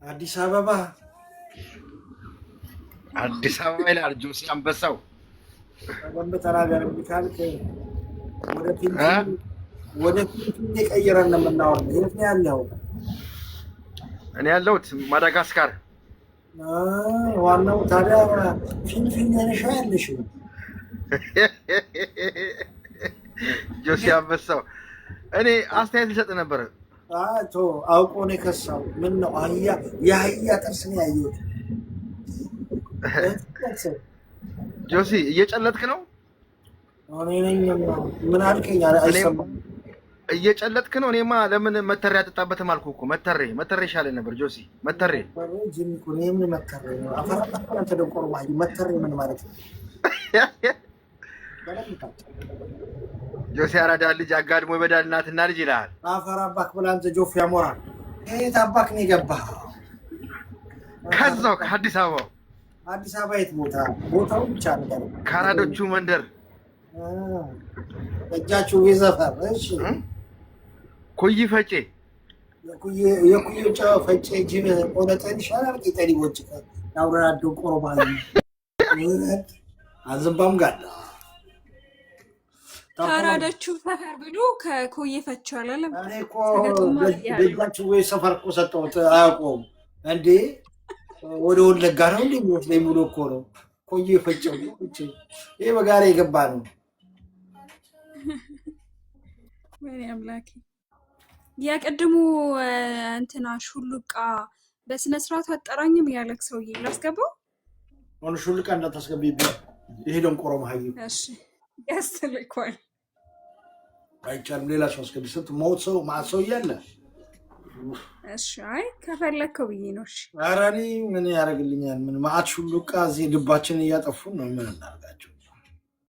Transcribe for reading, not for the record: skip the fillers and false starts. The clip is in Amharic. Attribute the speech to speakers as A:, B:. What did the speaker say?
A: አዲስ አበባ።
B: አዲስ አበባ ይላል ጆሲ አንበሳው።
A: በደንብ ተናገር እምቢ ካልክ ወደ ፊንፊኔ፣ ወደ ፊንፊኔ ቀይረን ነው የምናወራው። የት ነው ያለው?
B: እኔ ያለሁት ማዳጋስካር።
A: ዋናው ታዲያ ፊንፊኔ ነሽ ያለሽው?
B: ጆሲ አንበሳው፣ እኔ አስተያየት ልሰጥ ነበር።
A: አቶ አውቆ ነው የከሳው። ምን ነው አህያ የአህያ ጥርስ ነው ያየሁት።
B: ጆሲ እየጨለጥክ ነው?
A: እኔ ነኝ። ምን አልከኝ? አይሰማም።
B: እየጨለጥክ ነው። እኔማ ለምን መተሬ አጠጣበትም አልኩህ እኮ። መተሬ መተሬ ይሻለኝ ነበር ጆሲ። መተሬ
A: ምን መተሬ ነው? አንተ ደንቆሮ መተሬ ምን ማለት ነው?
B: ጆሲ አራዳ ልጅ አጋድሞ ይበዳል እናትና ልጅ ይልሃል።
A: አፈር አባክ ብለህ አንተ ጆፍ ያሞራ ከየት አባክ ነው የገባህ?
B: ከዛው ከአዲስ አበባው።
A: አዲስ አበባ የት ቦታ? ቦታው ብቻ ነገር።
B: ከአራዶቹ መንደር።
A: እጃችሁ ዘፈር። እሺ።
B: ኩይ ፈጬ።
A: የኩይ ፈጬ ጅብ ቆለጠን ይሻላል። ቄጠሊ ወጭ ያውራ ደንቆሮ ባህል አዝንባም ጋር።
C: ከአራዳችሁ ሰፈር ብሎ ከኮዬ ፈቼ አላለም።
A: እኔ እኮ ደጃችሁ ወይ ሰፈር እኮ ሰጠሁት። አያውቀውም እንዴ? ወደ ወለጋ ነው እንዴ የሚወስደኝ ብሎ እኮ ነው ኮዬ ፈጨው። ይሄ በጋራ የገባ ነው።
C: ወይኔ አምላኬ። የቅድሙ እንትና ሹሉቃ በስነ ስርዓቱ አጠራኝም ያለክ ሰውዬ ላስገባው።
A: ሆነ ሹሉቃ እንዳታስገቢብኝ። ይሄ ደንቆሮ መሀይም።
C: እሺ ያስልኳል።
A: አይቻልም። ሌላ ሰው አስገቢ። ስንት ሞት ሰው ማዕት ሰው እያለ።
C: እሺ አይ ከፈለግከው ብዬ ነው። እሺ።
A: ኧረ እኔ ምን ያደርግልኛል? ምን ማዕት ሹሉቃ እዚህ ልባችንን እያጠፉ ነው። ምን እናደርጋለን?